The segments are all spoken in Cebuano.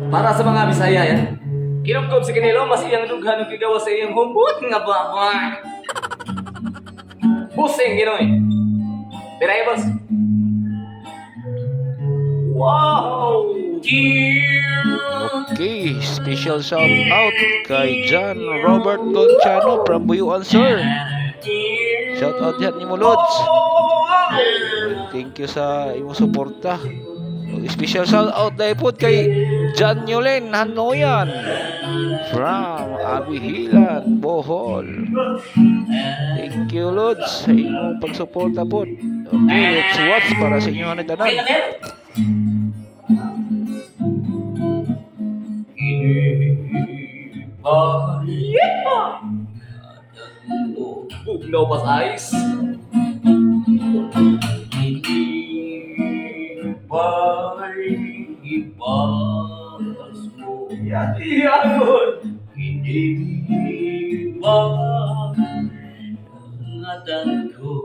Para sa mga Bisaya yan. Kinupkob si Kinilo, mas iyang dughan og gigawa sa iyang humbot nga baba. Busing Ginoy. Biray, boss. Wow! Okay, special shout out kay John Robert Conchano from Buyuan, sir. Shout out yan ni mo, Lods. Thank you sa imong suporta. Special shout out dahil po kay John Yulen Hanoyan from Abihilan, Bohol. Thank you, Lods, sa imong pagsuporta po. Okay, let's watch para sa inyo ang tanan. Bugnaw pa sa ice. Yan. Hindi ba ngatan ko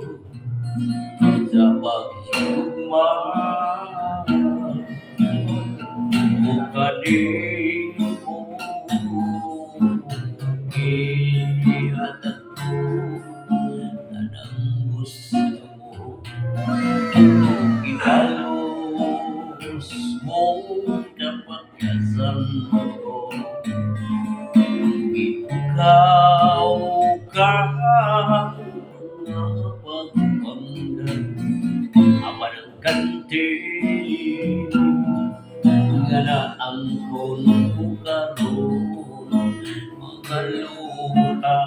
sa paghigugma o kaning ko ihatag ko tanang gusto mo, ginalos mo kapagkasan ko. Ikaw ka nga pagpanggan apan ang kanti nga naangkon ko karon mga luha.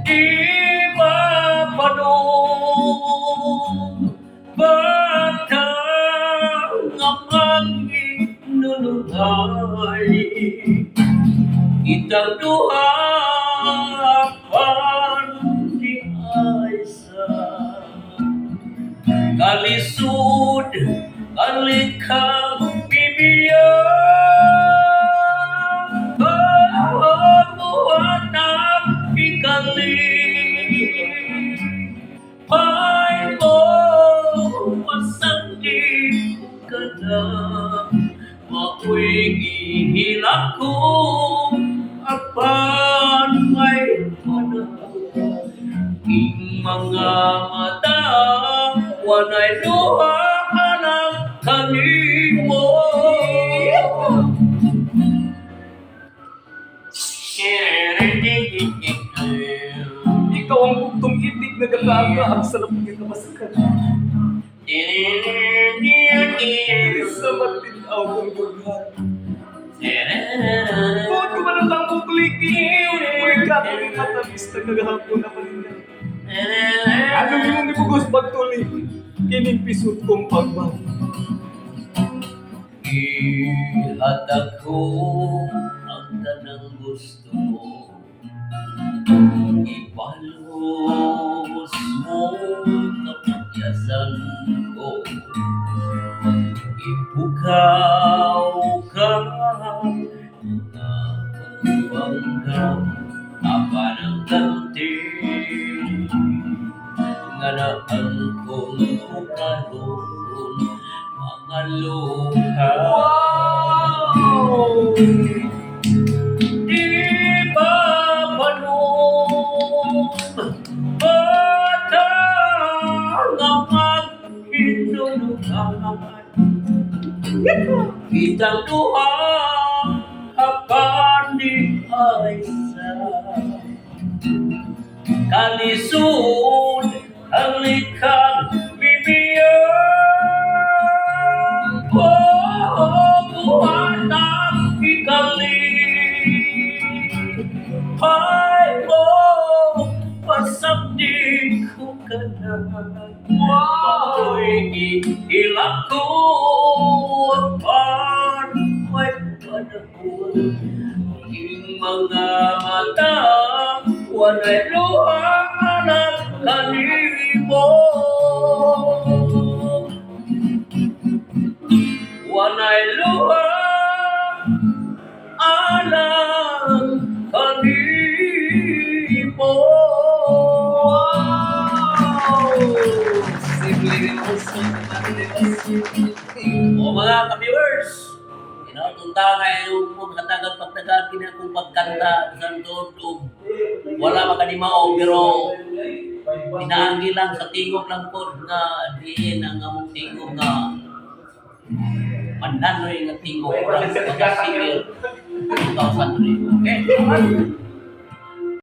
Di ba panong bata nga manginunugay kitang duha pan ni Aisa kalisod kalikang bibiya buhat ang ikali Pay mo masandi ka na mako'y gihilak ko apan may panahon ing mga mata wanay luha alang kanimo. Ikaw ang bugtong itig na gakaaga ang sarap ng kabasakan. Sa matinaw kong dughan. Buot ko man lang bukliki. Uy, katuloy matamis na kagahapon na palingan. Ano imong gibugos pagtuli? Kining pisot kong pagbag. Ihatag ko ang tanang gusto mo, ipalos mo kapagyasan ko, ipukaw ka mga pagbangga apan ang ganti nga naangkon ko karon mga luha. Wow! Di ba panom bata nga maghinulugan kitang duha apan di ay sa kalisod ang likhang bibiyang buhat ang ikali Pay mo pasakdi ko ka na. Wow! Ako'y ihilak ko apan may panahon ing mga mata walay luha alang kanimo, walay luha alang kanimo. Wow! Simple ni boss. O mga ka-viewers, tunta nga yung pagkatagal pagtagal kini akong pagkanta sa tuod og wala makadimao, pero pinaagi lang sa tingog lang po nga diin ang among tingog nga mananoy nga tingog orang mga singer 2003. Okay?